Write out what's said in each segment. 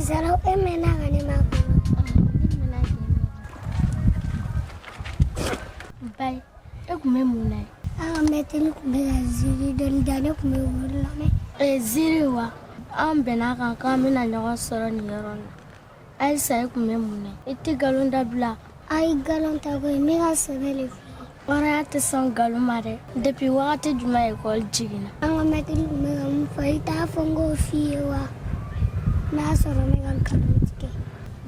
Zaraw, e mɛnna ka ne makɔnɔ. Ne mɛnna k'e makɔnɔ. Bayi, e tun bɛ mun na ye? An ka mɛtiri tun bɛ ka ziiri dɔɔni da, ne tun bɛ k'o lamɛn. Ee, ziiri wa? An bɛnna kan k'an bɛna ɲɔgɔn sɔrɔ nin yɔrɔ in na. Ayisa, e tun bɛ mun na? I tɛ nkalon dabila. Ayi, nkalon tɛ koyi, n bɛ ka sɛbɛ de f'i ye. Hɔrɔnya tɛ sɔn nkalon ma dɛ. Depuis wagati jumɛn ekɔli jiginna? An ka mɛtiri tun bɛ ka mun fɔ, i t'a fɔ n k'o f'i ye wa? N'a sɔrɔ ne ka nkalon tigɛ.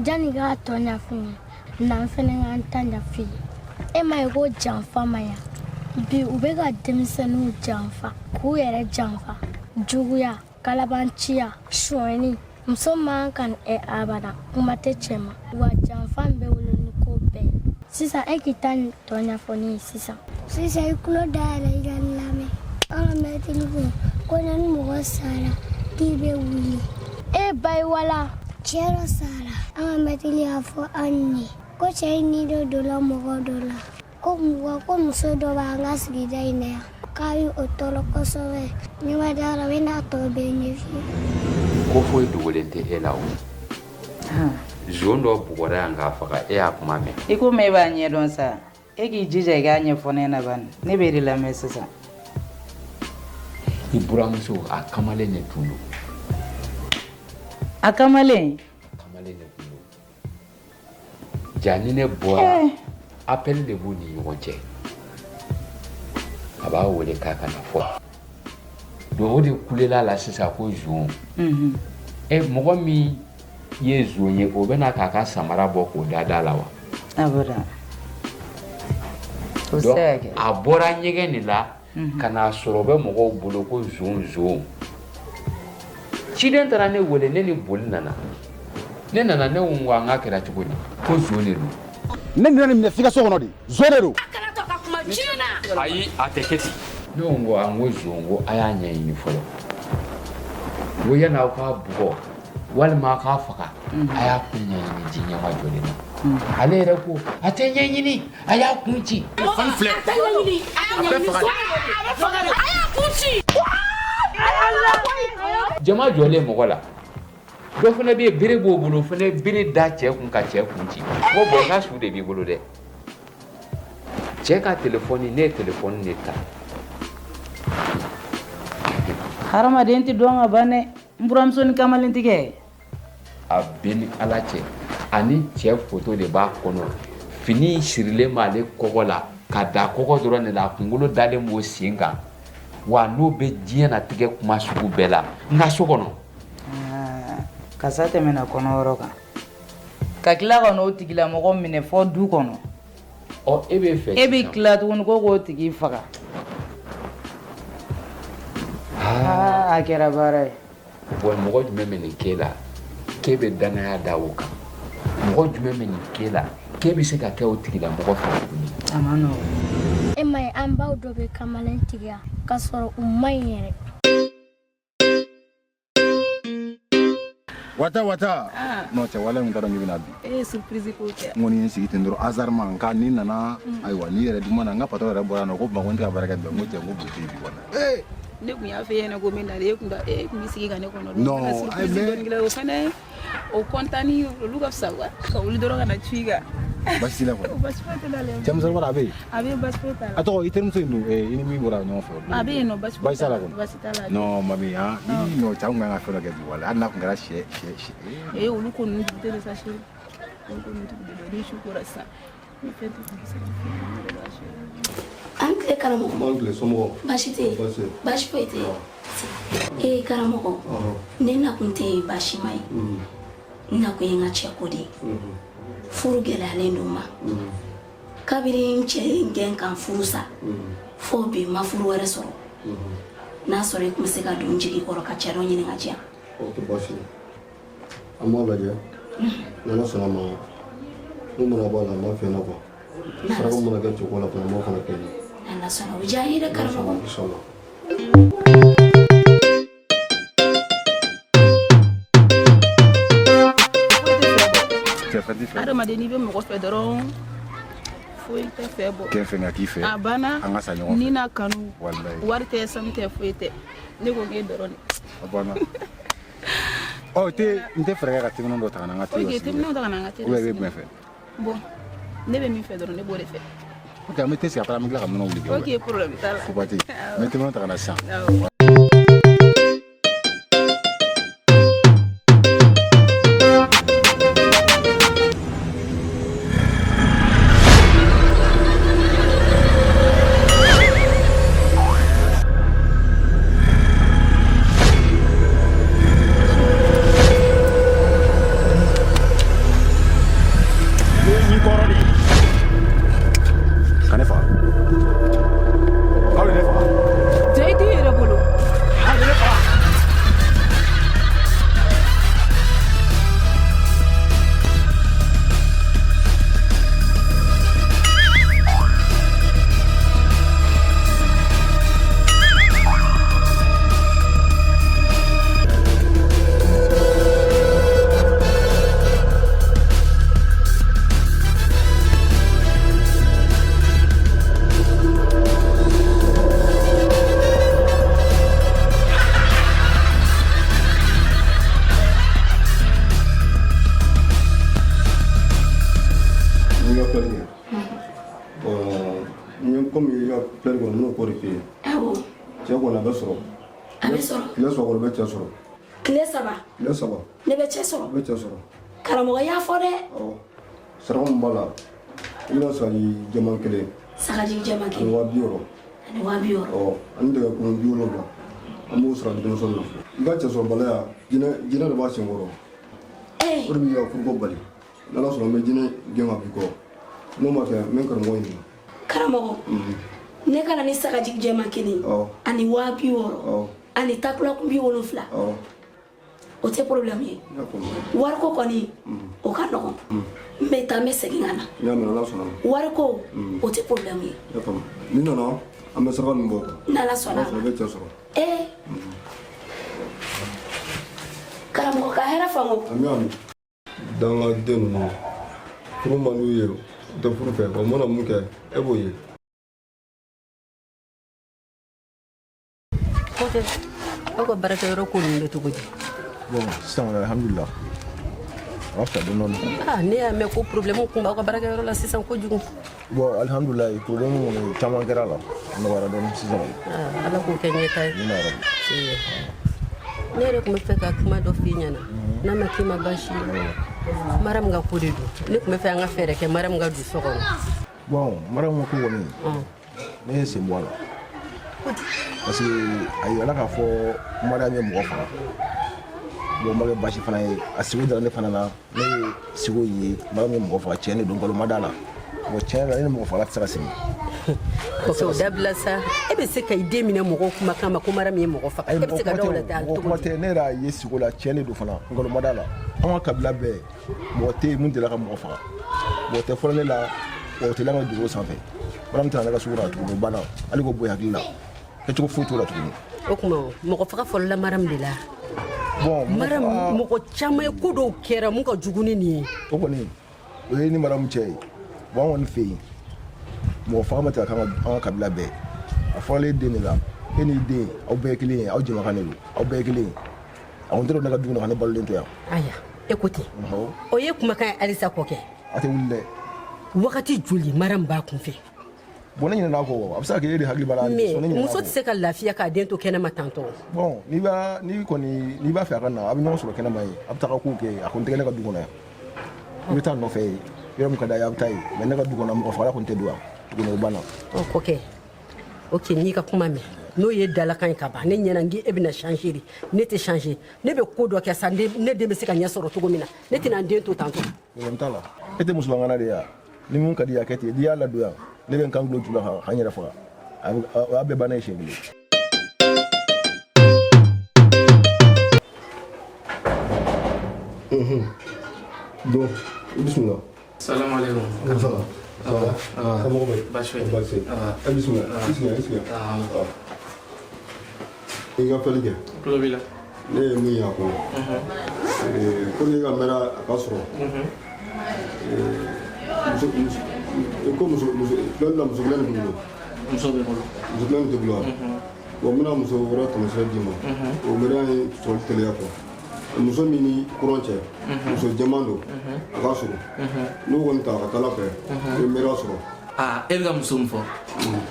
Janni k'a tɔ ɲɛfɔ n ye, na n fɛnɛ ka n ta ɲɛf'i ye. E m'a ye ko janfa man ɲi bi? U bɛ ka denmisɛnninw janfa, k'u yɛrɛ janfa, juguya, kalabanciya, sonyɛni. Muso man kan ɛ abada, kuma tɛ cɛ ma. Wa janfa bɛ wolo ni ko bɛɛ ye. Sisan e k'i ta tɔ ɲɛfɔ ne ye sisan. Sisan i tulo dayɛlɛ, i ka n lamɛn. An ka mɛtiri ko ko ni mɔgɔ sara, k'i bɛ wuli. E bayi wala. Cɛ dɔ sara, an ka mɛtiri y'a fɔ an ye ko cɛ in ni dɔ donna mɔgɔ dɔ la, ko mɔgɔ ko muso dɔ b'an ka sigida in na yan, k'a ye o tɔɔrɔ kosɛbɛ. Ni ma da la, n bɛna tɔ bɛɛ ɲɛf'i ye. Ko foyi dogolen tɛ e la. O zon dɔ bugɔra yan k'a faga, e y'a kuma mɛn? I ko e b'a ɲɛdɔn sa, e k'i jija i k'a ɲɛfɔ ne ɲɛna bani, ne b'e de lamɛn sisan. I buramuso, a kamalen de tun don. A kamalen? Kamalen de tun don. Ja ni ne bɔra, appel de b'u ni ɲɔgɔn cɛ. A b'a wele k'a ka na fɔ. Donc o de kulela la sisan ko zon. E, mɔgɔ min ye zon ye, o bɛna k'a ka samara bɔ k'o da da la wa? Abada, o tɛ se ka kɛ. A bɔra ɲɛgɛn de la ka n'a sɔrɔ bɛ mɔgɔw bolo ko zon zon. Ciden taara ne wele, ne ni boli nana. Ne nana, ne ko an k'a kɛra cogo di? Ko zon de don. Ne nana nin minɛ f'i ka so kɔnɔ de, zon de don. Ayi, a tɛ kɛ ten. Ne ko an ko zon, ko a y'a ɲɛɲini fɔlɔ. N ko yanni aw k'a bugɔ walima aw k'a faga, a y'a kun ɲɛɲini ji ɲɛma jɔlen na. Ale yɛrɛ ko a tɛ ɲɛɲini, a y'a kun ci. Fan filɛ, a bɛ faga de. Jama jɔlen mɔgɔ la, dɔ fana bɛ yen, bere b'o bolo, o fana ye bere da cɛ kun ka cɛ kun ci. Ko bɔn, n ka su de b'i bolo dɛ. Cɛ ka telefɔni, ne ye telefɔni de ta. Hadamaden tɛ dɔn ka ban dɛ, n buramuso ni kamalentigɛ. A bɛɛ ni Ala cɛ, ani cɛ foto de b'a kɔnɔ. Fini sirilen b'ale kɔgɔ la ka da kɔgɔ dɔrɔn de la, a kunkolo dalen b'o sen kan. Wa n'o bɛ diɲɛ natigɛ kuma sugu bɛɛ la n ka so kɔnɔ. Kasa tɛmɛna kɔnɔyɔrɔ kan, ka tila ka n'o tigilamɔgɔ minɛ fɔ du kɔnɔ. Ɔ, e bɛ fɛ E bɛ tila tuguni ko k'o tigi faga. Aa, a kɛra baara ye. Bɔn, mɔgɔ jumɛn bɛ nin k'e la k'e bɛ danaya da o kan? Mɔgɔ jumɛn bɛ nin k'e la k'e bɛ se ka kɛ o tigilamɔgɔ fɛ tuguni? A ma nɔgɔn. E ma ye, an baw dɔ bɛ kamalen tigiya k'a sɔrɔ u ma ɲi yɛrɛ. Wata wata, non, cɛ, wala min taara, min bɛna bi. E ye surprise ko kɛ. N kɔni ye n sigi ten dɔrɔn, hasard ma nka n'i nana. Ayiwa, n'i yɛrɛ duma na, n ka patron yɛrɛ bɔra yan nɔ ko Bamakɔ, n tɛ ka baara kɛ bi. N ko cɛ, n ko bu tɛ yen bi wala. Ee! Ne kun y'a fɔ e ɲɛna ko n bɛ na de, e kun da e kun b'i sigi ka ne kɔnɔ. Non, surprise mais dɔɔni kɛla, o fɛnɛ o content, olu ka fisa quoi, ka wuli dɔrɔn ka na cu i kan. Baasi t'i la kɔni? Baasi foyi tɛ la. Cɛmisɛnnin wɛrɛ a bɛ yen? A bɛ yen, baasi foyi t'a la. A tɔgɔ, i terimuso in dun, i ni min bɔra ɲɔgɔn fɛ? A bɛ yen nɔ, baasi foyi Baasi t'a la t'a la. Kɔni? Baasi t'a la. Non mami, han, i non, cɛ kun kan ka fɛn dɔ kɛ bi wala, hali n'a kun kɛra sɛ sɛ sɛ. Ee, olu ko ninnu dugu tɛ de sa chérie, olu ko ninnu dugu de don. Ni su kora sisan, ni fɛn tɛ dugu se ka fɛn, ne yɛrɛ b'a sɛ. An tile, karamɔgɔ. Bon tile, somɔgɔw? Baasi tɛ yen. Baasi tɛ. Baasi foyi tɛ yen. Ee karamɔgɔ, ne nakun tɛ baasi ma ye. N nakun ye n ka cɛ ko de ye. Furu gɛlɛyalen don n ma. Kabini n cɛ ye n gɛn ka n furu sa, fo bi n ma furu wɛrɛ sɔrɔ. N'a sɔrɔ i tun bɛ se ka don n jigi kɔrɔ ka cɛ dɔ ɲini ka di yan. O tɛ baasi ye, an b'a lajɛ n'Ala sɔnna ma. Mun mana bɔ a la, an b'a f'i ɲɛna quoi. Saraka mana kɛ cɛko la fana, an b'o fana kɛ yen. N'Ala sɔnna, o bɛ diya n ye dɛ, karamɔgɔ. Inshallah. Cɛ, fɛn t'i fɛ. Adamaden, n'i bɛ mɔgɔ fɛ dɔrɔn, foyi tɛ fɛ bɔ. Kɛ fɛn ka k'i fɛ. A banna. An ka sa ɲɔgɔn fɛ. Ni n'a kanu. Walayi. Wari tɛ, sanu tɛ, foyi tɛ. Ne ko k'e dɔrɔn de. A banna. Ɔ, n tɛ fɛɛrɛ kɛ ka teminɛn dɔ ta ka na n ka te Ok, teminɛnw ta ka na an ka te ou bien i bɛ jumɛn fɛ? Bon, ne bɛ min fɛ dɔrɔn, ne b'o de fɛ. Ok, an bɛ te sigi, après an bɛ tila ka nɔnɔ wuli kɛ. Ok, problème t'a la. Koba tɛ yen, n bɛ teminɛnw ta ka na sisan. Awɔ. Ka ne faga, aw de ne faga. Jɔ i t'i yɛrɛ bolo. Aw de ne faga. N'i ka filɛli kɛ, bon, n ye komi i ka filɛli kɔni, n n'o ko de f'i ye. Awɔ. Cɛ kɔni, a bɛ sɔrɔ. A bɛ sɔrɔ. Tile 3 kɔni, bɛ cɛ sɔrɔ. Tile 3? Tile 3. Ne bɛ cɛ sɔrɔ? I bɛ cɛ sɔrɔ. Karamɔgɔ y'a fɔ dɛ. Awɔ, saraka min b'a la, i bɛna sagaji jɛman kelen. Sagaji jɛman Ani kelen. 60 000. Ani 60 000. Ɔ, ani dɛgɛ kun 70, an b'o sara denmisɛnnin na. I ka cɛ sɔrɔbaliya, jinɛ jinɛ de b'a senkɔrɔ. O de b'i ka furuko bali. N'Ala sɔnna, an bɛ jinɛ gɛn ka b'i kɔ. N'o ma kɛ, n bɛ n karamɔgɔ ɲininka. Karamɔgɔ, ne ka na ni sagaji jɛman kelen ani 60 000 ani takulakun 70, o tɛ problème ye. N y'a faamu. Wariko kɔni, o ka nɔgɔn. N bɛ taa, n bɛ segin ka na. N y'a mɛn, Ala sɔnna ma. Wariko, o tɛ problème ye. N y'a faamu. N'i nana, an bɛ saraka ninnu bɔ quoi. N'Ala sɔnna. N'Ala sɔnna, i bɛ cɛ sɔrɔ. Ee, karamɔgɔ ka hɛrɛ faamu. Ami ami. Dangaden ninnu, furu man d'u ye, u tɛ furu fɛ wa. U mana mun kɛ, e b'o ye. Kɔfɛ, aw ka baarakɛyɔrɔ ko ninnu bɛ cogo di? Bon, sisan kɔni, alhamdulilah, a ka fisa dɔɔni dɔɔni. Ah, ne y'a mɛn ko problème kun b'aw ka baarakɛyɔrɔ la sisan kojugu. Bon, alhamdulilah, problème kɔni caman kɛra a la, a nɔgɔyara dɔɔni sisan kɔni. Ah, Ala k'o kɛ ɲɛta ye. Amina yarabi. Ne yɛrɛ tun bɛ fɛ ka kuma dɔ f'i ɲɛna, n'a ma k'i ma baasi ye. Mariam ka ko de don. Ne tun bɛ fɛ an ka fɛɛrɛ kɛ Mariam ka don so kɔnɔ. Bon, Mariam ko kɔni, ne ye sen bɔ a la, parce que a yirala k'a fɔ Mariam ye mɔgɔ faga. Bon, ma kɛ baasi fana ye, a sigo dara ne fana na. Ne ye sigo ye, Mariam ye mɔgɔ faga, tiɲɛ de don, nkalon ma d'a la. Bon, tiɲɛ yɛrɛ la, ne ni mɔgɔ fagala tɛ se ka segin. Kɔfɛ, o dabila sa. E bɛ se ka i den minɛ mɔgɔw kumakan ma ko Mariam ye mɔgɔ faga? E bɛ se ka da o la Mɔgɔ cogo kuma di? tɛ. Ne yɛrɛ y'a ye sigo la, tiɲɛ de don fana, nkalon ma d'a la. An ka kabila bɛɛ, mɔgɔ tɛ yen mun delila ka mɔgɔ faga. Mɔgɔ tɛ fɔlɔ ne la wa, o tɛ lan ka dugu sanfɛ. Mariam tɛna ne ka sugu la tuguni, o banna. Hali k'o bɔ i hakili la, kɛcogo foyi t'o la tuguni. O tuma, mɔgɔ faga fɔlɔla Mariam de la? Bon. Mariam, mɔgɔ caman ye ko dɔw kɛra mun ka jugu ni nin ye. O kɔni, o ye ni Mariam cɛ ye. Bon, an kɔni fɛ yen, mɔgɔ faga ma tigɛ k'an ka an ka kabila bɛɛ. A fɔra e den de la, e n'i den, aw bɛɛ ye kelen ye, aw jɛmakan de don, aw bɛɛ ye kelen ye. A kɔni tɛ don ne ka du kɔnɔ ka ne balolen to yan. Aya, e ko ten. O ye kumakan ye halisa kɔkɛ. A tɛ wuli dɛ. Wagati joli Mariam b'a kun fɛ? Bon, ne ɲinɛna a kɔ. A bɛ se ka kɛ e de hakili b'a la. Mais ne ɲinɛna a muso kɔ. tɛ se ka lafiya k'a den to kɛnɛma tantɔ. Bon, n'i kɔni n'i b'a fɛ a ka na, a bɛ ɲɔgɔn sɔrɔ kɛnɛma ye, a bɛ taa ka kow kɛ. A kɔni tɛ kɛ ne ka du kɔnɔ yan. I bɛ taa nɔfɛ yen, yɔrɔ min ka d'a ye, a bɛ taa yen. Mais ne ka du kɔnɔ, mɔgɔ fagala kɔni tɛ don yan tuguni, o banna. Ɔ kɔkɛ, ok, n'i ka kuma mɛn, n'o ye dalakan ye ka ban, ne ɲɛna n k'e bɛna changer de. Ne tɛ changer. Ne bɛ ko dɔ kɛ sa, ne den bɛ se ka ɲɛ sɔrɔ cogo min na. Ne tɛna n den to tantɔ. Problème t'a la. E tɛ musomankana de ye wa? Ni mun ka di i ye, a kɛ ten. N'i y'a ladon yan, ne bɛ n kan gulon ju la ka n yɛrɛ faga. O y'a bɛɛ bannen ye siɲɛ kelen. Don, i bisimila. Salam alaikum. Ça va? Ça va? Somɔgɔw bɛ? Baasi foyi tɛ. Baasi tɛ. E bisimila, i sigi yan, i sigi yan. I ka filɛli kɛ. Tulo b'i la. Ne ye min ye a kɔnɔ, ko ne ka mɛra a ka sɔrɔ, muso muso ko muso muso filɛli la, muso kelen de b'i bolo. Muso bɛ n bolo. Muso kelen de t'i bolo wa? Bon, n bɛna muso wɛrɛ taamasiyɛn d'i ma. O mɛra ye sɔrɔli teliya quoi. Muso min ni kɔrɔn cɛ, muso jɛman don, a ka surun. N'o kɔni ta, a ka taa ala fɛ, i bɛ mɛriya sɔrɔ. Aa, e bɛ ka muso min fɔ,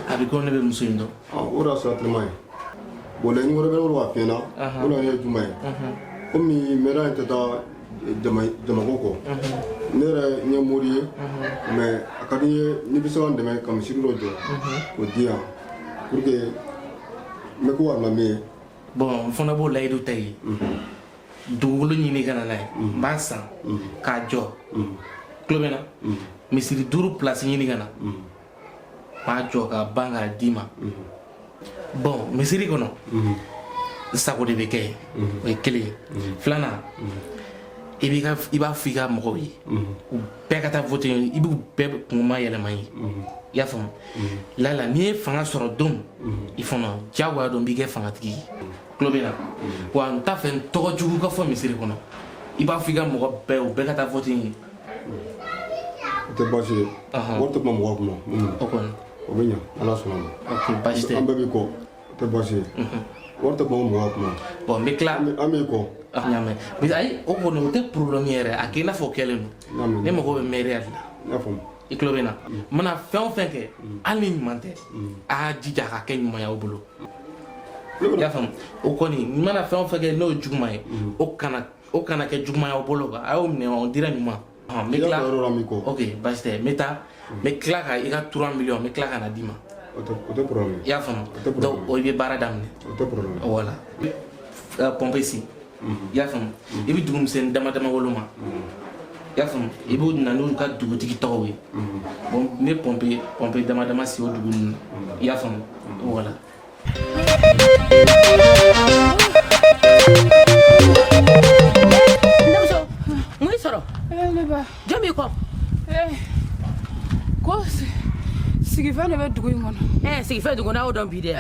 a bɛ ko ne bɛ muso in dɔn. O de y'a sira teliman ye. Bon, laɲini wɛrɛ bɛ ne bolo k'a f'i ɲɛna. O laɲini ye jumɛn ye? Komi mɛriya in tɛ taa jamako kɔ, ne yɛrɛ n ye mori ye, mais a ka di n ye n'i bɛ se ka n dɛmɛ ka misiri dɔ jɔ k'o di yan pour que n bɛ ko alimami ye. Bon, n fana b'o layidu ta ye. Dugukolo ɲini ka na n'a ye, n b'a san k'a jɔ. Tulo bɛ n na, misiri duuru place ɲini ka na, n b'a jɔ k'a ban k'a d'i ma. Bon, misiri kɔnɔ, n sago de bɛ kɛ yen. O ye kelen ye. Filanan, i b'i ka i b'a fɔ i ka mɔgɔw ye, u bɛɛ ka taa voter, i b'u bɛɛ kungoma yɛlɛma ye. I y'a faamu? Lala n'i ye fanga sɔrɔ don i fana, diyagoya don, n b'i kɛ fangatigi ye. Tulo bɛ n na wa? N t'a fɛ n tɔgɔ jugu ka fɔ misiri kɔnɔ. I b'a fɔ i ka mɔgɔ bɛɛ, u bɛɛ ka taa voter ye. O tɛ baasi ye, wari tɛ kuma mɔgɔ kuma. O kɔni o bɛ ɲa, ala sɔnna ma. Ok, baasi tɛ. An bɛɛ b'i kɔ, o tɛ baasi ye, wari tɛ kuma mɔgɔ kuma. Bon, n bɛ tila. An b'i kɔ. N y'a mɛn, mais ayi, o kɔni o tɛ problème yɛrɛ, a kɛ i n'a fɔ o kɛlen don. Ne mago bɛ mɛriya de la. N y'a faamu. I tulo bɛ n na? N mana fɛn o fɛn kɛ, hali ni ɲuman tɛ, a y'a jija a ka kɛ ɲuman y'aw bolo. I y'a faamu? O kɔni, n mana fɛn o fɛn kɛ n'o ye juguman ye, o kana kɛ juguman y'aw bolo quoi. A y'o minɛ, on dirait ɲuman. N bɛ tila. Ok, baasi tɛ. N bɛ taa, n bɛ tila ka i ka 3 millions, n bɛ tila ka na d'i ma. O tɛ problème. I y'a faamu? Donc o, i bɛ baara daminɛ. O tɛ problème. Voilà, pompe si. I y'a faamu? I bɛ dugu misɛnnin dama dama woloma. I y'a faamu? I b'o na n'u ka dugutigi tɔgɔw ye. Bon, n bɛ pompe dama dama si o dugu ninnu na. I y'a faamu? Voilà. Denmuso, mun y'i sɔrɔ? Ne ba. Jɔn b'i kɔ? Ko sigifɛn de bɛ dugu in kɔnɔ. Sigifɛn dugu kɔnɔ, a y'o dɔn bi dɛ.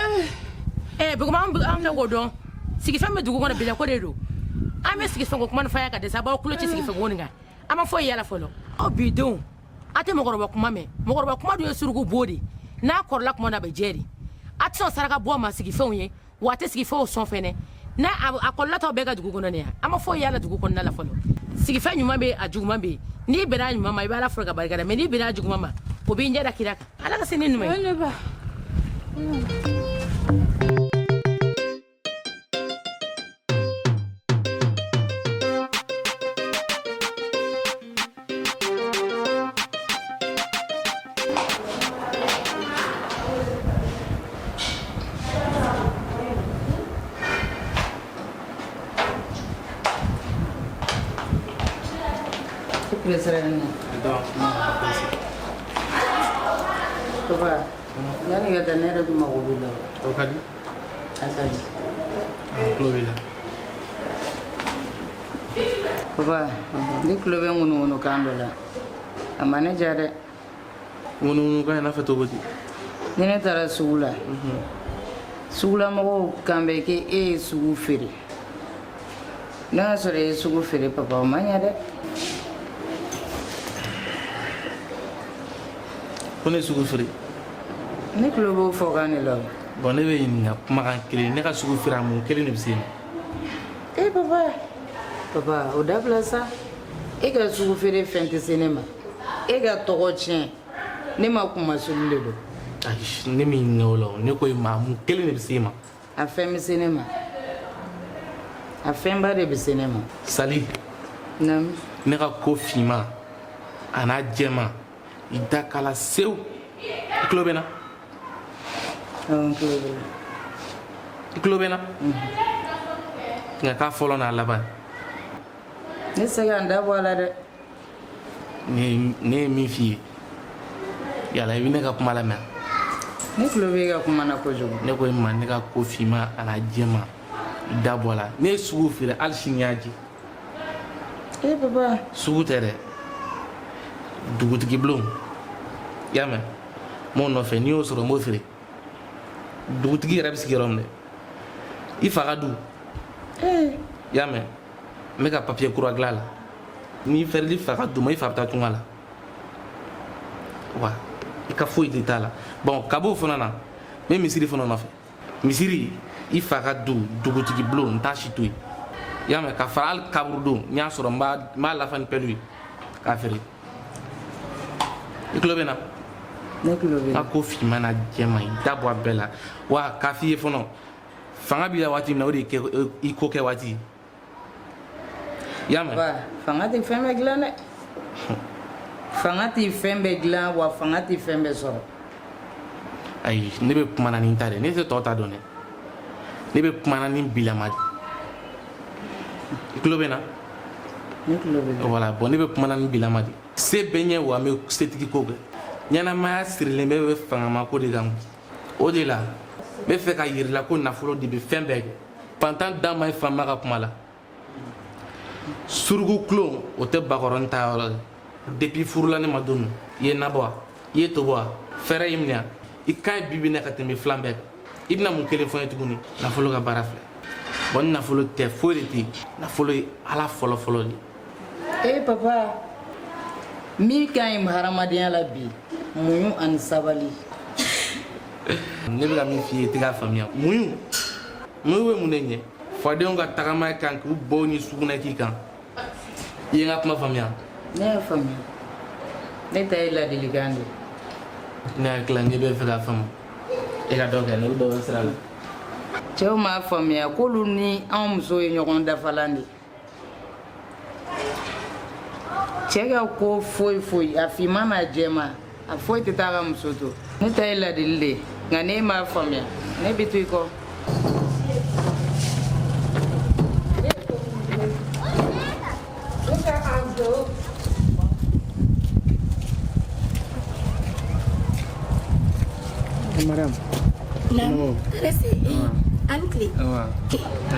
Buguma, an filɛ k'o dɔn. Sigifɛn bɛ dugu kɔnɔ bi dɛ, ko de don. An bɛ sigifɛn ko kuma nin f'a ye ka dɛsɛ, a b'aw tulo ci sigifɛn ko nin kan. An ma foyi yala fɔlɔ. Aw bi denw, a tɛ mɔgɔkɔrɔba kuma mɛn. Mɔgɔkɔrɔba kuma dun ye suruku bo de. N'a kɔrɔla kuma na, a bɛ jɛ de. A tɛ sɔn saraka bɔ ma sigifɛnw ye, wa a tɛ sigifɛnw sɔn fɛnɛ. N'a a kɔlɔlɔ t'aw bɛɛ ka dugu kɔnɔ nin yan. An ma foyi yala dugu kɔnɔna la fɔlɔ. Sigifɛn ɲuman bɛ, a juguman bɛ yen. N'i bɛnna a ɲuman ma, i bɛ Ala fo ka barika da, mais n'i bɛnna a juguman ma, o b'i ɲɛ da kira kan. Ala ka se ni ɲuman ye. Ne ba. Presera ne papa, yani ka taa, ne yɛrɛ tun mago b'i la. O ka di. A ka di. Tulo b'i la. Papa, ne tulo bɛ ŋunuŋunukan dɔ la, a ma ne diya dɛ. Ŋunuŋunukan i n'a fɔ cogo di? Ni ne taara sugu la, sugulamɔgɔw kan bɛ k'e ye sugu feere. N'a y'a sɔrɔ e ye sugu feere, papa, o ma ɲɛ dɛ. Ko ne sugu feere? Ne tulo b'o fɔkan de la o. Bon, ne bɛ ɲininka kumakan kelen. Ne ka sugu feere, a mun kelen de bɛ se yen? E papa, papa, o dabila sa. E ka sugu feere fɛn tɛ se ne ma. E ka tɔgɔ tiɲɛ ne ma, kunmasuli de don. Ayi, ne m'i ɲininka o la o. Ne ko i ma, mun kelen de bɛ se i ma? A fɛn bɛ se ne ma, a fɛnba de bɛ se ne ma. Sali. Naamu. Ne ka ko finma a n'a jɛma, i da kala sewu. I tulo bɛ n na? Awɔ, n tulo b'i la. I tulo bɛ n na? Nka k'a fɔlɔ n'a laban. Ne tɛ se ka n da bɔ a la dɛ. Ne ye min f'i ye, yala i bɛ ne ka kuma lamɛn? Ne tulo b'e ka kuma na kojugu. Ne ko i ma, ne ka ko finma a n'a jɛma, i da bɔ a la. Ne ye sugu feere, hali sini y'a ji. E papa. Sugu tɛ dɛ, dugutigi bulon. I y'a mɛn? N b'o nɔfɛ, n'i y'o sɔrɔ, n b'o feere. Dugutigi yɛrɛ bɛ sigi yɔrɔ min dɛ, i fa ka du. I y'a mɛn? N bɛ ka papiye kura dilan a la. N'i fɛrɛli fa ka du ma, i fa bɛ taa tunga la wa, i ka foyi tɛ t'a la. Bon, ka b'o fana na, n bɛ misiri fana nɔfɛ. Misiri, i fa ka du, dugutigi bulon, n t'a si to yen. I y'a mɛn, ka fara hali kaburudo n y'a sɔrɔ, n b'a lafa ni pɛlu ye k'a feere. I tulo bɛ n na? Ne tulo bɛ. N ka ko finman n'a jɛman, i da bɔ a bɛɛ la. Wa k'a f'i ye fɔlɔ, fanga b'i la waati min na, o de ye i ko kɛ waati ye. I y'a mɛn? Fanga tɛ fɛn bɛɛ dilan dɛ. Fanga tɛ fɛn bɛɛ dilan, wa fanga tɛ fɛn bɛɛ sɔrɔ. Ayi, ne bɛ kuma na ni n ta de, ne tɛ tɔw ta dɔn dɛ. Ne bɛ kuma na ni bilama de. I tulo bɛ n na? Ne tulo bɛ. Voilà, bon, ne bɛ kuma na ni bilama de. Se bɛ n ye, wa n bɛ setigi ko kɛ. Ɲɛnamaya sirilen bɛ fangamako de kan. O de la n bɛ fɛ ka yir'i la ko nafolo de bɛ fɛn bɛɛ kɛ. Fantan da man ɲi faama ka kuma la. Suruku tulon, o tɛ bakɔrɔni ta yɔrɔ ye. Depuis furula ne ma don min, i ye na bɔ wa, i ye to bɔ wa, fɛɛrɛ y'i minɛ wa? I ka ɲi bi bi in na ka tɛmɛ filan bɛɛ kan. I bɛna mun kelen fɔ n ye tuguni? Nafolo ka baara filɛ. Bon, ni nafolo tɛ, foyi de tɛ yen. Nafolo ye ala fɔlɔ fɔlɔ de ye. Ee papa, min ka ɲi hadamadenya la bi, muɲu ani sabali. Ne bɛ ka min f'i ye, i tɛ k'a faamuya. Muɲu, muɲu bɛ mun de ɲɛ? Fadenw ka tagama kan k'u bɔ ni sugunɛ k'i kan. I ye n ka kuma faamuya? Ne y'a faamuya. Ne ta ye ladilikan de ye. Ne hakili la n'i bɛ fɛ k'a faamu, e ka dɔ kɛ, ne bɛ dɔ bɔ sira la. Cɛw m'a faamuya k'olu ni anw musow ye ɲɔgɔn dafalan de ye. Cɛ ka ko foyi foyi, a finman n'a jɛman, a foyi tɛ taa ka muso to. Ne ta ye ladili de ye, nka n'e m'a faamuya, ne bɛ to i kɔ. Mariam. Naamu. Rese, a ni tile. Awa.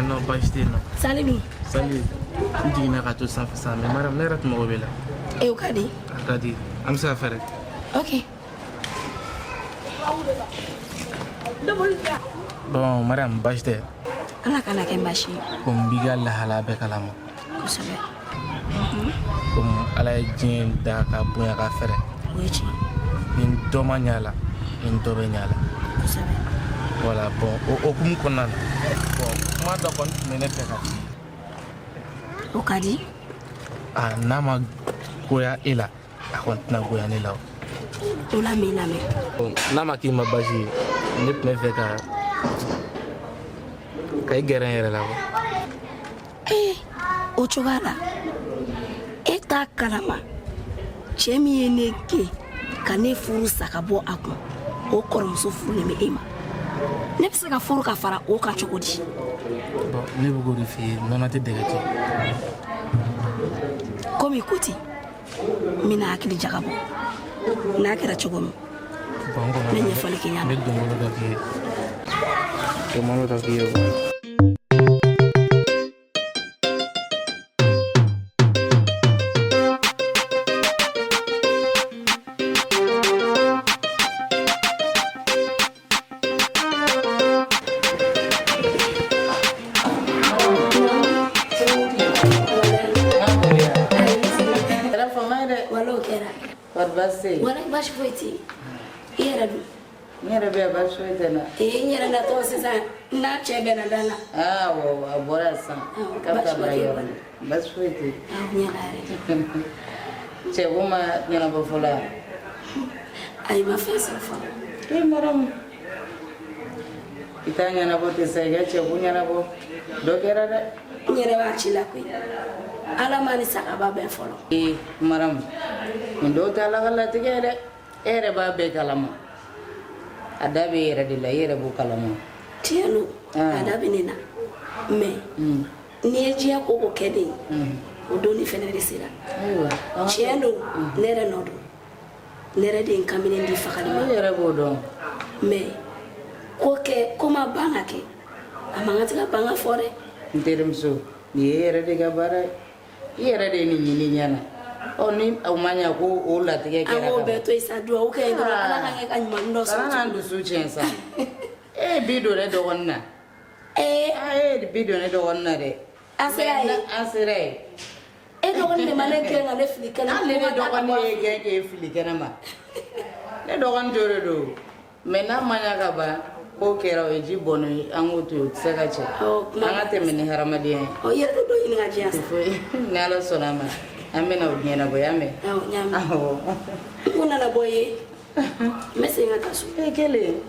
Non, baasi tɛ yen nɔ. Sali dun? Sali, n jiginna ka to sanfɛ sisan, mais Mariam, ne yɛrɛ tun mago b'e la. E, o ka di. A ka di. An bɛ se ka fɛɛrɛ. Ok. Bon, Mariam, baasi tɛ? Ala kana kɛ baasi ye. Komi n b'i ka lahalaya bɛɛ kalama. Kosɛbɛ. Komi Ala ye diɲɛ da ka bonya ka fɛrɛ. O ye tiɲɛ. Ni dɔ ma ɲɛ a la, ni dɔ bɛ ɲɛ a la. Kosɛbɛ. Voilà, bon, o hokumu kɔnɔna na, bon, kuma dɔ kɔni tun bɛ ne fɛ ka f'i ye. O ka di. A n'a ma goya e la, a kɔni tɛna goya ne la o. O la n b'i lamɛn. N'a ma k'i ma baasi ye, ne tun bɛ fɛ ka i gɛrɛ n yɛrɛ la quoi. Ee, o cogoya la, e t'a kalama, cɛ min ye ne gɛn ka ne furu sa ka bɔ a kun, o kɔrɔmuso furulen bɛ e ma. Ne bɛ se ka furu ka fara o kan cogo di? Bon, ne bɛ k'o de f'i ye, nɔnɔ tɛ dɛgɛ cɛ. Komi ko ten, n bɛna hakili jagabɔ, n'a kɛra cogo min, Bon, n kɔnɔ n bɛ ɲɛfɔli kɛ ɲɛna. N bɛ dongolo dɔ k'i ye, dongolo dɔ k'i ye. Kɛra fama ye dɛ. Wala, o kɛra. Kɔri baasi tɛ yen? Wala, baasi foyi tɛ yen. I yɛrɛ dun? N yɛrɛ bɛ yan, baasi foyi tɛ n na. Ee, n yɛrɛ natɔ sisan, n n'a cɛ bɛnna da la. Aa, awɔ, a bɔra yan sisan k'a bɛ taa baarakɛyɔrɔ la. Baasi foyi tɛ yen. Awɔ, ɲɛna yɛrɛ. Cɛ ko ma ɲɛnabɔ fɔlɔ wa? Ayi, ma fɛn sɔrɔ fɔlɔ. E Maramu, i t'a ɲɛnabɔ ten sa, i ka cɛ ko ɲɛnabɔ. Dɔ kɛra dɛ. N yɛrɛ b'a ci la koyi, Ala ma ni sagaba bɛn fɔlɔ. Ee Maramu, nin dɔw tɛ Ala ka latigɛ ye dɛ. E yɛrɛ b'a bɛɛ kalama, a da bɛ e yɛrɛ de la, i yɛrɛ b'o kalama. Tiɲɛ don, a da bɛ ne na, mais n'i ye diɲɛ ko ko kɛ de ye, o don ni fɛnɛ de sera. Tiɲɛ don, ne yɛrɛ nɔ don, ne yɛrɛ de ye n kamalen di fagali ma. E yɛrɛ b'o dɔn. Mais ko kɛ ko ma ban ka kɛ, a man kan tɛ ka ban ka fɔ dɛ. N terimuso, nin ye e yɛrɛ de ka baara ye, i yɛrɛ de ye nin ɲini ɲɛ na. Ɔ, ni o ma ɲɛ ko o latigɛ An kɛra k'o ka bɛɛ to yen sa, duwawu kɛ yen dɔrɔn, Ala ka kɛ ka ɲuman dɔ sɔrɔ. Kana n'an dusu tiɲɛ sa. E ye bi don ne dɔgɔnin na. Ee. A ye bi don ne dɔgɔnin na dɛ. An sera yen. An sera yen. E dɔgɔnin de ma ne gɛn ka ne fili kɛnɛ ma. Hali ne dɔgɔnin ye gɛn k'e fili kɛnɛ ma. Ne dɔgɔnin jo de don. Mais n'a ma ɲɛ ka ban. Ko kɛra, o ye ji bɔnni ye, an k'o to yen, o tɛ se ka cɛ. An ka tɛmɛ ni hadamadenya ye. Ɔ, i yɛrɛ tɛ dɔ ɲini ka di yan sa. Foyi, ni Ala sɔnna a ma, an bɛna o ɲɛnabɔ, y'a mɛn? Awɔ, n y'a mɛn. Awɔ. N kun nana bɔ ye, n bɛ segin ka taa so. E kelen,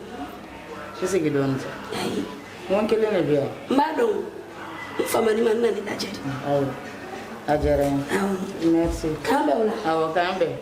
i sigi dɔɔni sa. Ayi. N ko n kelen de bɛ yan. N b'a dɔn, n famani ma, n nana i lajɛ de. Ayiwa, a diyara n ye. Merci. K'an bɛn o la. Awɔ, k'an bɛn.